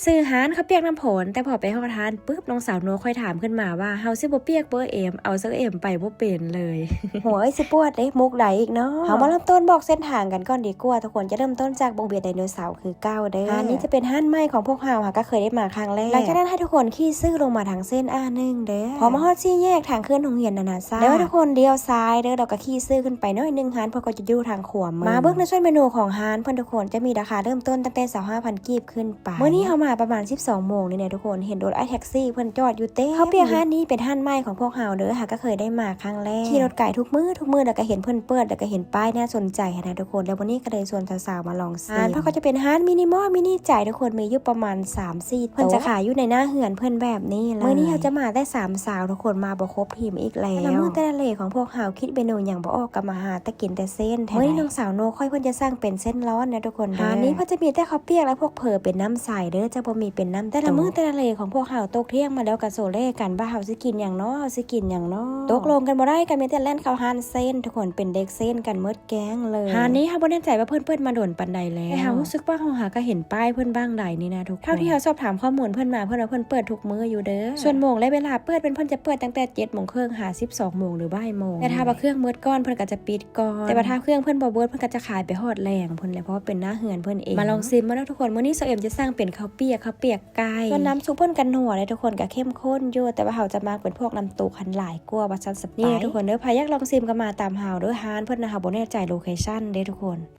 ຊື່ຮ້ານເຂົ້າປຽກນ້ຳໂພນ, ແຕ່ພໍໄປຮອດຮ້ານປຶບ ນ້ອງສາວໂນຄ່ອຍຖາມຂຶ້ນມາວ່າ ເຮົາຊິບໍ່ປຽກບໍ່ເອມ, ເອົາເສື້ອເອມໄປບໍ່ເປັນເລີຍ. ຫົວເອີຍ ຊິປວດເດ້, ມຸກໃດອີກເນາະ? ເຮົາມາເລີ່ມຕົ້ນບອກເສັ້ນທາງກັນກ່ອນດີກວ່າ, ທຸກຄົນຈະເລີ່ມຕົ້ນຈາກວົງເວຍໄດໂນເສົາຄືເກົ່າເດີ. ຮ້ານນີ້ຈະເປັນຮ້ານໃໝ່ຂອງພວກເຮົາ, ເຮົາກໍເຄີຍໄດ້ມາຄັ້ງແລກ. ຫຼັງຈາກນັ້ນໃຫ້ທຸກຄົນຂີ່ຊື່ລົງມາທາງເສັ້ນ ອາ ໜຶ່ງເດີ. ພໍມາຮອດສີ່ແຍກທາງຂຶ້ນໂຮງຮຽນນານາຊາດ, ແລ້ວໃຫ້ທຸກຄົນລ້ຽວຊ້າຍເດີ, ແລ້ວກໍຂີ່ຊື່ຂຶ້ນໄປໜ້ອຍໜຶ່ງ, ຮ້ານເພິ່ນກໍຈະຢູ່ທາງຂວາມື. ມາເບິ່ງໃນສ່ວນເມນູຂອງຮ້ານເພິ່ນ, ທຸກຄົນ, ຈະມີລາຄາເລີ່ມຕົ້ນຕັ້ງແຕ່ຊາວຫ້າພັນກີບຂຶ້ນ ໄປ. ມື້ນີ້ເຮົາມາປະມານສິບສອງໂມງນີ້ແຫຼະທຸກຄົນ, ເຫັນລົດອ້າຍແທັກຊີເພິ່ນຈອດຢູ່ເຕັມ. ເຂົ້າປຽກຮ້ານນີ້ເປັນຮ້ານໃໝ່ຂອງພວກເຮົາເດີ, ຫາກໍເຄີຍໄດ້ມາຄັ້ງແລກ. ຂີ່ລົດໄກທຸກມື້ ທຸກມື້, ແລ້ວກໍເຫັນເພິ່ນເປີດ, ແລ້ວກໍເຫັນປ້າຍໜ້າສົນໃຈຫັ້ນນະທຸກຄົນ, ແລ້ວມື້ນີ້ກໍເລີຍຊວນສາວໆມາລອງຊິມ. ຮ້ານເພິ່ນກໍຈະເປັນຮ້ານມິນິມອລມິນິໃຈທຸກຄົນ, ມີຢູ່ປະມານສາມສີ່ໂຕະ, ເພິ່ນຈະຂາຍຢູ່ໃນໜ້າເຮືອນເພິ່ນແບບນີ້ເລີຍ. ມື້ນີ້ເຮົາຈະມາແຕ່ສາມສາວທຸກຄົນ, ມາບໍ່ຄົບທີມອີກແລ້ວ. ແຕ່ລະມື້ແຕ່ລະເລຂອງພວກເຮົາຄິດເມນູຫຍັງບໍ່ອອກ, ກໍມາຫາແຕ່ກິນແຕ່ເສັ້ນແທ້. ມື້ນີ້ນ້ອງສາວໂນຂ້ອຍເພິ່ນຈະສັ່ງເປັນເສັ້ນລ້ອນນະທຸກຄົນເດີ. ຮ້ານນີ້ເພິ່ນຈະມີແຕ່ເຂົ້າປຽກ ແລະ ພວກເຝີເປັນນ້ຳໃສເດີ, ຈະບໍ່ມີເປັນນ້ຳ. ແຕ່ລະມື້ແຕ່ລະເລຂອງພວກເຮົາ ຕົກທ່ຽງມາແລ້ວກໍໂສເລກັນວ່າເຮົາຊິກິນຫຍັງເນາະ, ເຮົາຊິກິນຫຍັງເນາະ. ຕົກລົງກັນບໍ່ໄດ້ ກໍມີແຕ່ແລ່ນເຂົ້າຮ້ານເສັ້ນທຸກຄົນ, ເປັນເດັກເສັ້ນກັນໝົດແກ້ງເລີຍ. ຮ້ານນີ້ເຮົາບໍ່ແນ່ໃຈວ່າເພິ່ນເປີດມາດົນປານໃດແລ້ວ, ແຕ່ເຮົາຮູ້ສຶກວ່າເຮົາຫາກໍເຫັນປ້າຍເພິ່ນບ້າງໃດນີ້ນະທຸກຄົນ. ເທົ່າທີ່ເຮົາສອບຖາມຂໍ້ມູນເພິ່ນມາ, ເພິ່ນວ່າເພິ່ນເປີດທຸກມື້ຢູ່ເດີ. ສ່ວນໂມງ ແລະ ເວລາເປີດ ເພິ່ນ ເພິ່ນຈະເປີດຕັ້ງແຕ່ເຈັດໂມງເຄິ່ງຫາສິບສອງໂມງ ຫຼື ບ່າຍໂມງ. ແຕ່ຖ້າວ່າເຄື່ອງໝົດກ່ອນ ເພິ່ນກໍຈະປິດ ກ່ອນ, ແຕ່ວ່າຖ້າເຄື່ອງເພິ່ນບໍ່ເບິດ ເພິ່ນກໍຈະຂາຍໄປຮອດແລງພຸ້ນແຫຼະ, ເພາະວ່າເປັນໜ້າເຮືອນເພິ່ນເອງ. ມາລອງຊິມເບິ່ງເນາະທຸກຄົນ, ມື້ນີ້ສາວເອມຈະສັ່ງເປັນເຂົ້າປຽກ, ເຂົ້າປຽກໄກ່. ສ່ວນນ້ຳຊຸບເພິ່ນກໍນົວເດ້ທຸກຄົນ, ກໍເຂັ້ມຂຸ້ນຢູ່, ແຕ່ວ່າເຮົາຈະມັກເປັນພວກນ້ຳຕົກຫັ້ນຫຼາຍກວ່າ, ວ່າຊັ້ນສະໄຕ. ນີ້ທຸກຄົນເດີ, ໃຜຢາກລອງຊິມກໍມາຕາມເຮົາເດີ. ຮ້ານເພິ່ນນະ ເຮົາບໍ່ແນ່ໃຈໂລເຄຊັນເດ້ທຸກຄົນ.